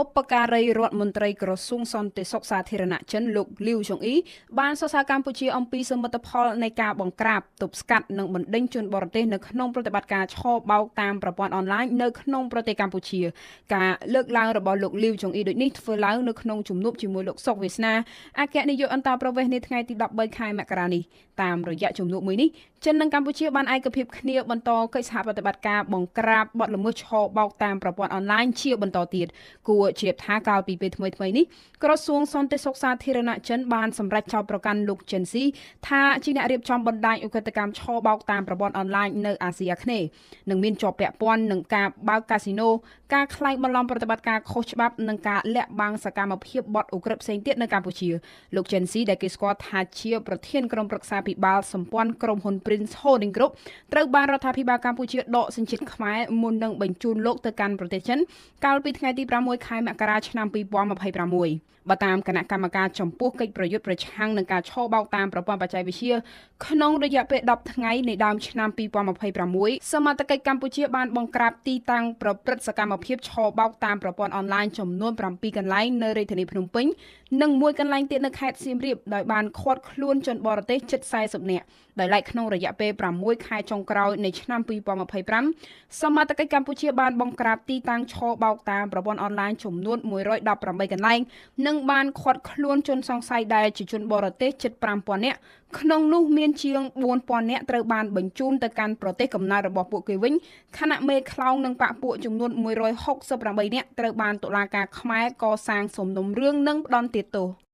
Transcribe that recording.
ឧបការីរដ្ឋមន្ត្រីក្រសួងសន្តិសុខសាធារណចិនលោកលីវចុងអ៊ីបានសរសើរកម្ពុជាអំពីសមិទ្ធផលនៃការបង្ក្រាបទប់ស្កាត់និងបណ្ដេញជនបរទេសនៅក្នុងប្រតិបត្តិការឆបោកតាមប្រព័ន្ធអនឡាញនៅក្នុងប្រទេសកម្ពុជា។ការលើកឡើងរបស់លោកលីវចុងអ៊ីដូចនេះធ្វើឡើងនៅក្នុងជំនួបជាមួយលោកសុកវាសនាអគ្គនាយកអន្តោប្រវេសន៍នាថ្ងៃទី13ខែមករានេះ។តាមរយៈជំនួបមួយនេះចិននិងកម្ពុជាបានឯកភាពគ្នាបន្តកិច្ចសហប្រតិបត្តិការបង្ក្រាបបទល្មើសឆបោកតាមប្រព័ន្ធអនឡាញជាបន្តទៀត។គួរជ្រាបថាកាលពីពេលថ្មីៗនេះក្រសួងសន្តិសុខសាធារណចិនបានសម្រេចចោទប្រកាន់លោកចិនស៊ីថាជាអ្នករៀបចំបណ្ដាញឧក្រិដ្ឋកម្មឆបោកតាមប្រព័ន្ធអនឡាញនៅអាស៊ីអាគ្នេយ៍និងមានជាប់ពាក់ព័ន្ធនឹងការបើកកាស៊ីណូការក្លែងបន្លំប្រតិបត្តិការខុសច្បាប់និងការលាក់បាំងសកម្មភាពបទឧក្រិដ្ឋផ្សេងទៀតនៅកម្ពុជា។លោកចិនស៊ីដែលគេស្គាល់ថាជាប្រធានក្រុមប្រឹក្សាភិបាលសម្ព័ន្ធក្រុមហ៊ុន Prince Holding Group ត្រូវបានរដ្ឋាភិបាលកម្ពុជាដកសញ្ជាតិខ្មែរមុននឹងបញ្ជូនលោកទៅកាន់ប្រទេសចិនកាលពីថ្ងៃទី6ខែមករាឆ្នាំ2026។ បើតាមគណៈកម្មការចំពោះកិច្ចប្រយុទ្ធប្រឆាំងនឹងការឆបោកតាមប្រព័ន្ធបច្ចេកវិទ្យាក្នុងរយៈពេល10ថ្ងៃនៃដើមឆ្នាំ2026សមត្ថកិច្ចកម្ពុជាបានបង្ក្រាបទីតាំងប្រព្រឹត្តសកម្មភាពឆបោកតាមប្រព័ន្ធអនឡាញចំនួន7កន្លែងនៅរាជធានីភ្នំពេញនិងមួយកន្លែងទៀតនៅខេត្តសៀមរាបដោយបានឃាត់ខ្លួនជនបរទេសជិត40នាក់។ដោយឡែកក្នុងរយៈពេល6ខែចុងក្រោយនៃឆ្នាំ2025សមត្ថកិច្ចកម្ពុជាបានបង្ក្រាបទីតាំងឆបោកតាមប្រព័ន្ធអនឡាញចំនួន118កន្លែងនិងបានឃាត់ខ្លួនជនសង្ស័យដែលជាជនបរទេសជិត5000នាក់ក្នុងនោះមានជាង4000នាក់ត្រូវបានបញ្ជូនទៅកាន់ប្រទេសកំណើតរបស់ពួកគេវិញខណៈមេខ្លោងនិងបក្ខពួកចំនួន168នាក់ត្រូវបានតុលាការខ្មែរកសាងសំណុំរឿងនិងផ្ដន្ទាទោស។